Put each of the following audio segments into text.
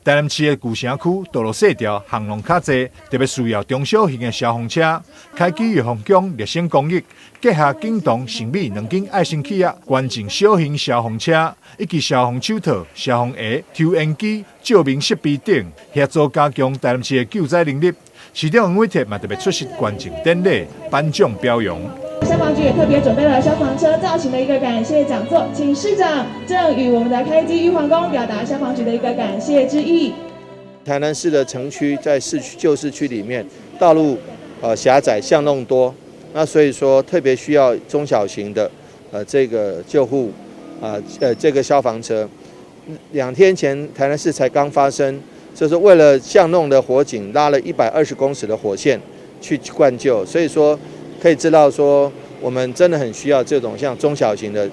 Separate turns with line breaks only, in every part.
台南市的舊城區道路細條，巷弄較濟，特別需要中小型的消防車。開基玉皇宮熱心公益，結合景東、盛美兩間愛心企業，捐贈小型消防車以及消防手套、消防鞋、抽煙機、照明設備等，協助加強台南市的救災能力。市長黃偉哲嘛特別出席捐贈典禮，頒獎表揚。
消防局也特別準備了消防車造型的一個感謝講座，請市長贈予我們的開基玉皇宮，表達消防局的一個感謝之意。
台南市的城區在市區舊市區裡面，道路狹窄，巷弄多，那所以說特別需要中小型的這個救護啊這個消防車。2天前台南市才剛發生，就是為了巷弄的火警拉了120公尺的火線去灌救，所以說可以知道說，我們真的很需要這種像中小型的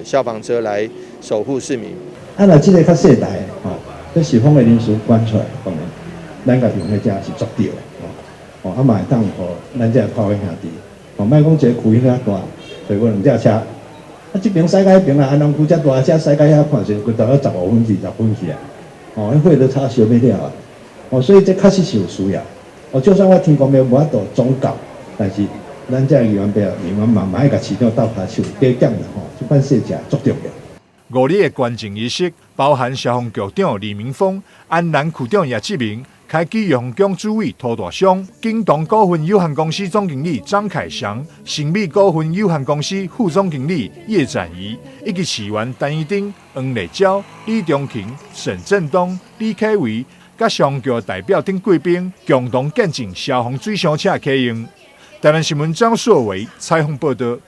消防車來守護市民。
啊，若這個較細台吼，這受訪的人士捐出來，當然咱家己用的這是足對的，吼，啊嘛會當予咱這個靠兄弟，吼，莫講一個區遐大，揣無兩架車，啊，這邊駛到彼邊啊，安南區遮大車駛到遐看是規頭要15分20分去啊，哦，彼火都炒燒欲了啊，哦，所以這確實是有需要，哦，就算我天公廟無法度總到，但是咱這議員伯議員嘛嘛愛共市長鬥跤手，加減啦吼，這款細隻足重要。
5日的捐贈儀式包含消防局長李明峰、安南區長葉志明、開基玉皇宮主委涂大松、景東股份有限公司總經理張凱祥、盛美股份有限公司副總經理葉展儀，以及市議員陳怡丁、黃麗嬌、李中勤、沈振東、李啟維，佮消防局代表等貴賓共同見證消防水箱車啟用。台灣新聞張碩偉採訪報道。